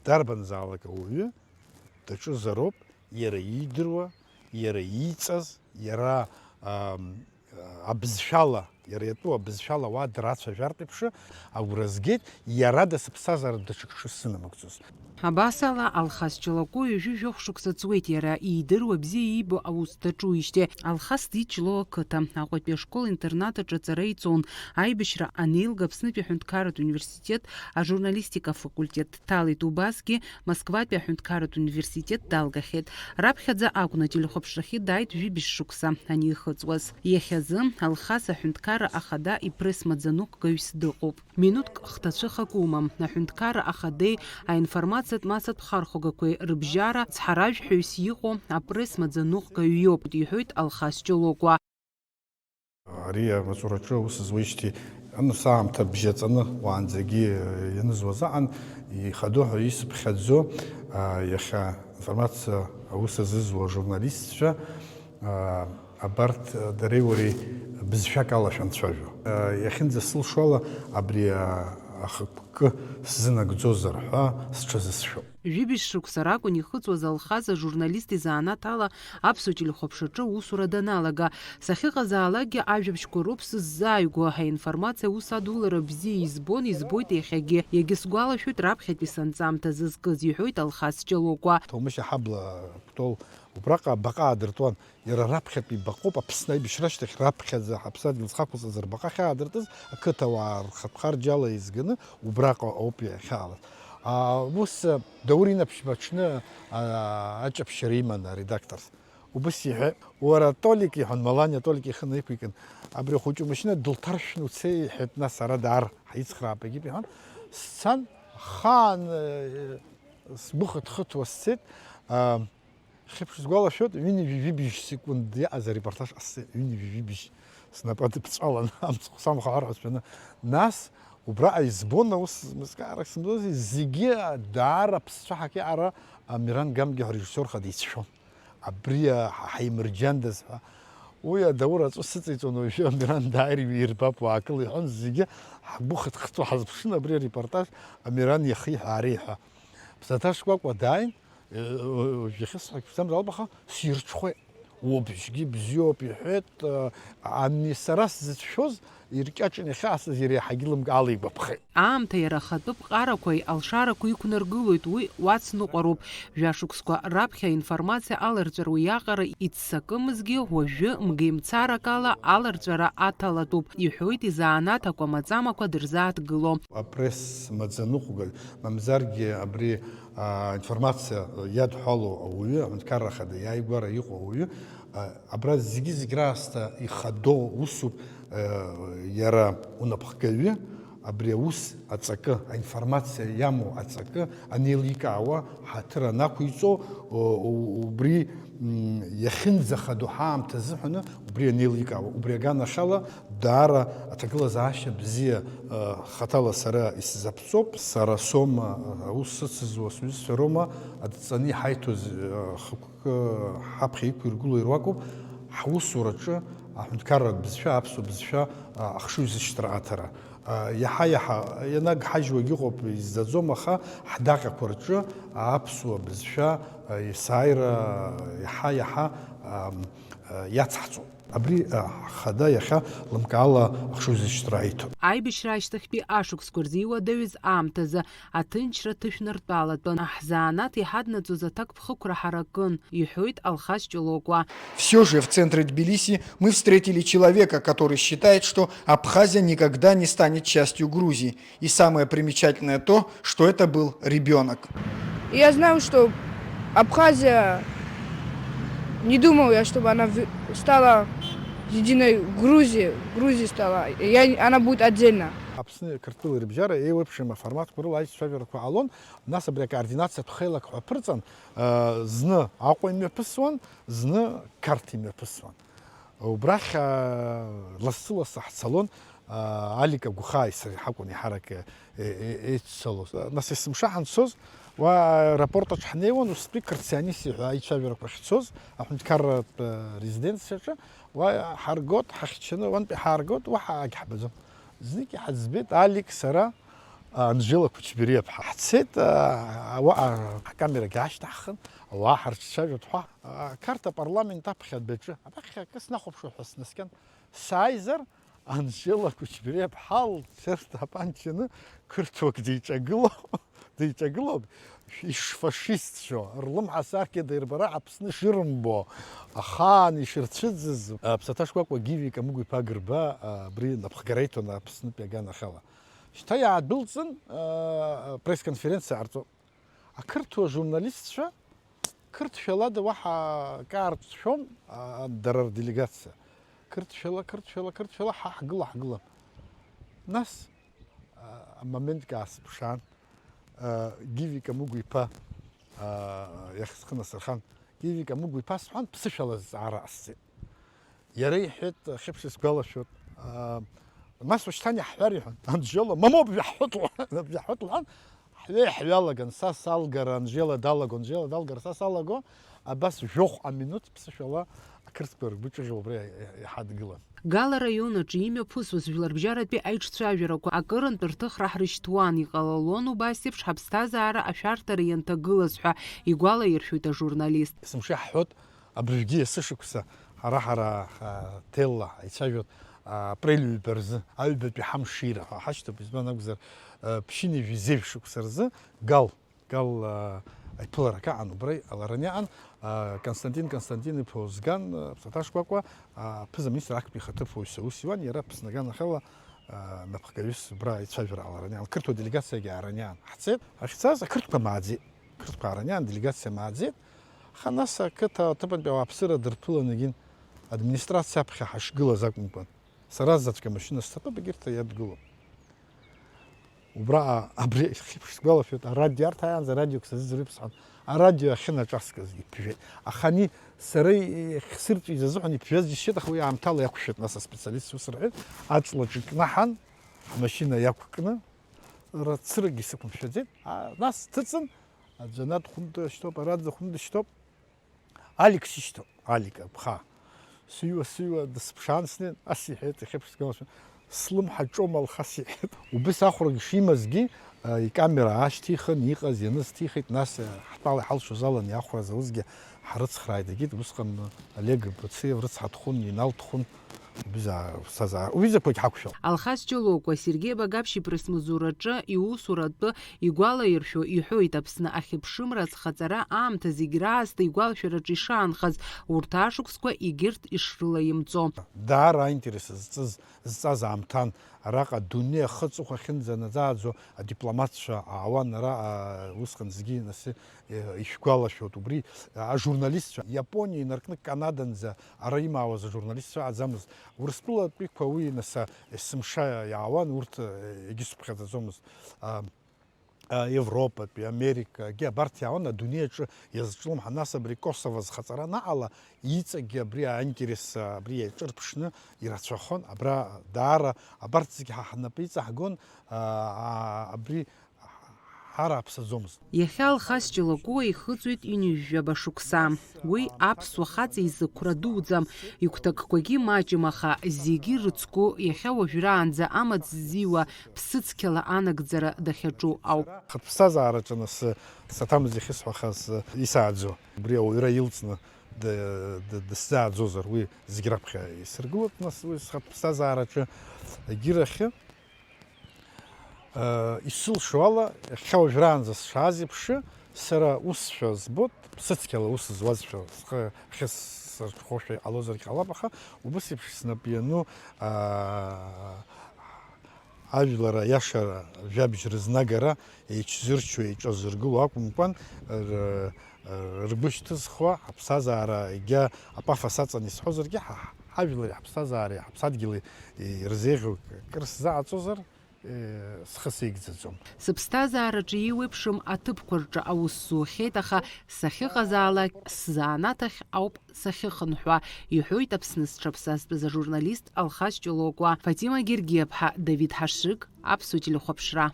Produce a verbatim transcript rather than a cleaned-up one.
Дарбанзаалак ауаҩы даҿызароуп иара иидыруа, иара ииҵаз, иара, ам, абызшәала, иара иатәу абызшәала ауаа драцәажәартә еиԥш агәра згеит, иара дасыԥсҭазаара даҽак шысзынамыгӡоз. Абасала, Алхас Ҷлоуко ҩажәи жәохә шықәса ҵуеит иара, иидыруа бзиа иибо аус даҿуижьҭеи. Алхас диит Ҷлоу ақыҭа. Аҟәатәи ашкол-интернат аҿы аҵара иҵон. Аибашьра анеилга, Аԥснытәи аҳәынҭқарратә университет ажурналистика афакультет дҭалеит, убасгьы Москватәи аҳәынҭқарратә университет далгахьеит. Раԥхьаӡа акәны ателехәаԥшрахьы дааит жәибжь шықәса анихыҵуаз. Иахьазы Алхас аҳәынҭқарра ахада ипресс-маӡаныҟәгаҩс дыҟоуп. Минуҭк хҭацәыхак умам. Аҳәынҭқарра ахадеи аинформациатә массатә хархәагақәеи рыбжьара цҳаражәҳәаҩыс иҟоу апресс-маӡаныҟәгаҩ иоуп, иҳәоит Алхас Ҷлоуко. Ари амаҵураҿы аус зуеижьҭеи, ан саамҭа бжьаҵаны уаанӡагьы ианызуаз аҟан, ихадоу ҳәа исыԥхьаӡо, а, иахьа информациа аус азызуа ажурналистцәа, а, абарҭ, а, дареи уареи бызшәак ала шәанцәажәо. А, иахьынӡасылшо ала, абри, а, ахықәкы сзынагӡозар ҳәа сҽазысшәоуп. Жәибжь шықәса ракәын ихыҵуаз Алхас ажурналист изанааҭ ала аԥсуа телехәаԥшраҿы аусура даналага. Сахьыҟазаалакгьы ажәабжьқәа роуп сыззааигәоу, аинформациа аус адулара бзиа избон, избоит иахьагьы. Иагьысгәалашәоит раԥхьатәи санҵамҭа зызкыз, иҳәоит Алхас Ҷлоуко. Ҭоумышь аҳабла Кәтол убраҟа абаҟа аадыртуан. Иара раԥхьатәи баҟоуп Аԥсны аибашьра ашьҭахь раԥхьаӡа ҳаԥсадгьыл зхақәылҵаз рбаҟа ахьаадыртыз, ақыҭауаа рхатә харџьала еизганы убраҟа ауп иахьаалаз. А, ус, а, Даур Инаԥшьба аҽны, а, аҷаԥшьара иман аредакторс. Убыс иҳәеит, уара Толик, иҳәан, Маланиа Толик ихы наиқәикын, абри ахәыҷы машьына дылҭаршәны уцеи, иҳәеит, нас ара даар, ҳаицхраап, егьып, иҳәан. Сцан, ахаан, э, сгәы хыҭхыҭуа сцеит. А, Хьыԥш сгәалашәоит, ҩынҩажәи жәибжь секунд иааз арепортаж ҟасҵеит, ҩынҩажәи жәибжь снапы адыԥҵәалан, амцхә самхаҳәар ҳәа сшәаны. Нас, убраҟа избон, аус змызкаарак сымбози, зегьы даара ԥсцәаҳак иаара Амиран Гамгиа ҳәа режиссиор хада ицәшәон. Абри, а, ҳа-, ҳаимырџьандаз ҳәа. Уи адаур аҵәы сыҵеиҵон, уажәы Амиран дааир иирбап, уаакыл, иҳәон, зегьы ҳгәы хыҭхыҭуа ҳазԥшын абри арепортаж, Амиран иахиҳәаареи ҳәа. Ԥсаҭа шкәакәа дааин, Э, уажә иахьысҳәагь шәзамдалбаха, сирҽхәеит. Убжьгьы бзиоуп, иҳәеит, э, ани сара сзыцәшәоз иркьаҿын иахьаасыз, иара иаҳагьы лымкаала игәаԥхеит. Аамҭа иара ахатәы ԥҟарақәеи алшарақәеи иқәнаргылоит, уи уацныҟәароуп. Жәашықәсқәа раԥхьа аинформациа аларҵәара уиаҟара иццакымызгьы, уажәы мгеимцарак ала аларҵәара аҭалатәуп, иҳәоит изанааҭ акәамаҵамақәа дырзааҭгыло. Апресс маӡаныҟәгаҩ, мамзаргьы абри аинформациа иадҳәалоу ауаҩы, аҳәынҭқарра ахада иааигәара иҟоу ауаҩы, а, абра зегьы-зегь раасҭа ихадоу усуп, а, иара унапхгаҩы абри аус аҵакы, аинформациа иамоу аҵакы анеиликаауа, ҳаҭыр анақәиҵо, у-, у-, убри, м, иахьынӡахадоу ҳаамҭа азыҳәаны убри анеиликаауа, убри аганахьала даара аҭагылазаашьа бзиа, а, хаҭала сара исзаԥҵоуп. Сара соума, а, аус сыцызуа, сҩызцәа роума адҵаны иҳаиҭоз, а, хықәкы ҳаԥхьа иқәиргыло ируакуп ҳусураҿы аҳәынҭқарратә бызшәа, аԥсуа бызшәа, а, ахшыҩ зышьҭра аҭара. А, иаҳа-иаҳа ианагҳажьуагь ыҟоуп, изӡаӡом, аха ҳдаҟьақәа рҿы аԥсуа бызшәа, а, есааира иаҳа-иаҳа, ам, а, иацҳҵоит. Абри, а, ҳхада иахьа лымкаала ахшыҩзышьҭра аиҭоит. Аибашьра ашьҭахьтәи ашықәсқәа рзы иуадаҩыз аамҭазы аҭынчра ҭышәныртәалатәын. Ҳзанааҭ иҳаднаҵоз аҭакԥхықәра ҳаракын, иҳәоит Алхас Ҷлоуко. Всё же в центре Тбилиси мы встретили человека, который считает, что Абхазия никогда не станет частью Грузии. И самое примечательное то, что это был ребёнок. Я знаю, что Абхазия, не думал я, чтобы она в-, стала единой Грузией, Грузия стала, я, она будет отдельно. Аԥсни Қырҭтәылеи рыбжьара еиуеиԥшым аформатқәа рыла аицәажәарақәа ҟалон, нас абри акоординациатә хеилак ҳәа аԥырҵан, а, зны Аҟәа имҩаԥысуан, зны Қарҭ имҩаԥысуан. Убрахь, а, лассы-лассы ҳцалон, а, Алик Агәхааи сареи ҳакәын еиҳарак, е, е, еиццалоз. Нас есымша ҳанцоз, уа аеропорт аҿы ҳнеиуан, устәи Қарҭ Сиониси ҳәа аицәажәарақәа ахьцоз, аҳәынҭқарратә, а, резиденциаҿы, уа ҳаргот, ҳахьчаны, уантәи ҳааргот, уаҳа агьҳбаӡом. Знык иҳаӡбеит Алик, сара, Анжела Кучбериаԥҳа. Ҳцеит, а, ауаа ҳкамерагьы аашьҭаҳхын, ауаа ҳарҿцәажәоит ҳәа. Ақарҭ апарламент аԥхьа адәаҿы, абахьа акы снахәаԥшуа ҳәа снаскьан, сааизар, Анжела Кучбериаԥҳа лцерҭ апанчаны қырҭуак диҿагыло, диҿагылоуп, ишфашистцәоу, рлымҳа асаркьа даирбара Аԥсны шырымбо, ахаан ишырцәыӡыз, а, Ԥсаҭа шкәакәа Гиви Камыгә-иԥа Гырба, а, абри напхгара иҭон Аԥснытәи аганахьала. Шьҭа иаадәылҵын, а, пресс-конференциа ҟарҵо. Ақырҭуа журналистцәа қырҭшәалада уаҳа акы аарҿшәом, а, дара рделегациа. Қырҭшәала, қырҭшәала, қырҭшәала, ҳа ҳгыла, ҳгылан. Нас, а, амоментк аасԥшаан, а, Гиви Камыгә-иԥа, а, иахь схы насырхан, Гиви Камыгә-иԥа сҳәан, ԥсышәала зҵаара ҟасҵеит. Иара иҳәеит, хьыԥши сгәалашәоит, аа, нас ушьҭан иаҳҳәар иҳәон, Анжела, мамоуп, жәаҳҳәот лҳәан, жәаҳҳәот лҳәан, ҳҩеи ҳҩалаган, са салгар, Анжела далагон, Анжела далгар, са салаго, абас жәохә аминуҭ ԥсышәала ақырҭқәа ргәы ҿыӷьуа убра иҳадгылан. Гала араион аҿы имҩаԥысуаз жәларбжьаратәи аиҿцәажәарақәа акырынтә рҭыхра ҳрышьҭуан, иҟалалон убас еиԥш ҳаԥсҭазаара ашәарҭара ианҭагылаз ҳәа игәалаиршәоит ажурналист. Есымша иаҳҳәот, абыржәгьы есышықәса ҳара-ҳара, а, ҭелла ҳаицәажәоит, а, апрель ҩба рзы, аҩбатәи ҳамшира ҳәа ҳашьҭоуп, избан акәзар, а, ԥшьынҩажәи зеижә шықәса рзы Гал, Гал, а, аиԥыларак аҟан, убра иҟалараны иҟан, а, Константин Константин-иԥа Озган, а, Ԥсаҭа шкәакәа, а, аԥыза-министр актәи ихаҭыԥуаҩс аус иуан, иара Аԥсны аганахьала, а, напхгаҩыс убра аицәажәара ҟалараны иҟан, қырҭуа делегациагьы аараны иҟан. Ҳцеит, ҳахьцаз ақырҭқәа мааӡеит. Қырҭқәа аараны иан делегациа мааӡеит, аха нас ақыҭа аҭыԥантәи ауааԥсыра дырԥыланы егьин администрациа аԥхьа ҳашгылаз акәымкәан, сара заҵәык амашьына сҭатәоуп, егьырҭ иадгылоуп. Убраҟа абри хьыԥш сгәалашәоит, арадио арҭ аиаанӡа арадиок сазыӡырҩып сҳәан, арадио ахьынаҿаскыз иԥжәеит. Аха ани сара ихсырҵәиз азыҳәан иԥжәаз џьысшьеит, аха уи аамҭала иақәшәеит, нас аспециалист ус рҳәеит, аҵла ҿыкнаҳан, ҳмашьына иақәкны, рацыракгьы сықәымшәаӡеит. А, нас дҭыҵын, аӡәы ана дхәны дышьҭоуп, ара аӡәы хәны дышьҭоуп. Алик сишьҭоуп, Алик, абха. Сыҩуа, сыҩуа, дысԥшаан снеин, ас иҳәеит, иахьа ԥшӡа сгылашәа, слымҳа ҿома, Алхас иҳәеит. Убыс ахәрагь шимазгьы, а, икамера аашьҭихын, иҟаз, ианыз ҭихит, нас, а, ҳтәала иҳалшоз алан иахәра зауазгьы ҳрыцхрааит, егьит, усҟан Олег Бациев рыцҳа дхәын, Инал дхәын, убызаа, ԥсҭазаара, уҩызақәагь ҳақәшәон. Алхас Ҷолокәа Сергеи Багаԥшь ипресс-маҵзураҿы иусуратәы игәалаиршәо иҳәоит, Аԥсны ахьыԥшымра азхаҵара аамҭа зегь раасҭа игәалашәараҿы ишаанхаз, урҭ ашықәсқәа егьырҭ ишрылаимҵо. Даара аинтерес зҵыз, зҵаз аамҭан, араҟа адунеи ахы аҵыхәа ахьынӡанаӡааӡо адипломатцәа аауан, ара, а, усҟан зегьы нас, э, ишәгәалашәоит, убри, а, ажурналистцәа, Иапониа инаркны Канаданӡа ара имаауаз ажурналистцәа аӡамызт. Урыстәылатәиқәа уи нас, а, есымша иаауан, урҭ, э, егьысыԥхьаӡаӡомызт. А, а, Европатәи, Америкагьы абарҭ иаауан, адунеи аҿы иазҿлымҳан, нас абри Косово зхаҵара анаҟала, иҵегьы абри аинтерес, а, абри иаҿырԥшны ирацәахон, абра даара абарҭ зегьы ҳа ҳнапы иҵаҳгон, а, а, абри ҳарааԥсаӡомызт. Иахьа Алхас Ҷолокәа ихыҵуеит ҩынҩажәаба шықәса. Уи аԥсуа хаҵа изы қәра дуӡам, игәҭакқәагьы маҷым, аха зегьы рыцгәы иахьа уажәраанӡа амаҵ ззиуа ԥсыцқьала анагӡара дахьаҿу ауп. Хатә ԥсҭазаараҿы нас саҭамыз иахьысҳәахаз исааӡо, убри ауаҩра илҵны д-, д-, дысзааӡозар, уи зегь раԥхьа исыргылоит, нас уи схатә ԥсҭазаараҿы егьирахьы, э, исылшо ала, иахьа уажәраанӡа сшааз еиԥш, сара усшәа збот, ԥсыцқьала ус зуазшәа, схы ахьысырҽхәошәа иҟалозаргь ҟалап, аха убыс еиԥш снапы иану, аа, ажәлар аиашара, жәабжь рызнагара еицзырчуа, еиҿазыргыло акәымкәан, р-, ргәы шьҭызхуа, аԥсҭазаара егьа апафос аҵан исҳәозаргьы, ҳа, ҳажәлари ҳаԥсҭазаареи ҳаԥсадгьыли ирзеиӷьу кыр сзаҟаҵозар, схы сеигӡаӡом. Сыԥсҭазаараҿы еиуеиԥшым аҭыԥқәа рҿы аус зухьеит, аха сахьыҟазаалак сзанааҭ ахь ауп сахьыхынҳәуа, иҳәоит Аԥсны зҽаԥсазтәыз ажурналист Алхас Ҷолокәа. Фатима Гергиаԥҳа, Давид Ҳашыг, Аԥсуа телехәаԥшра.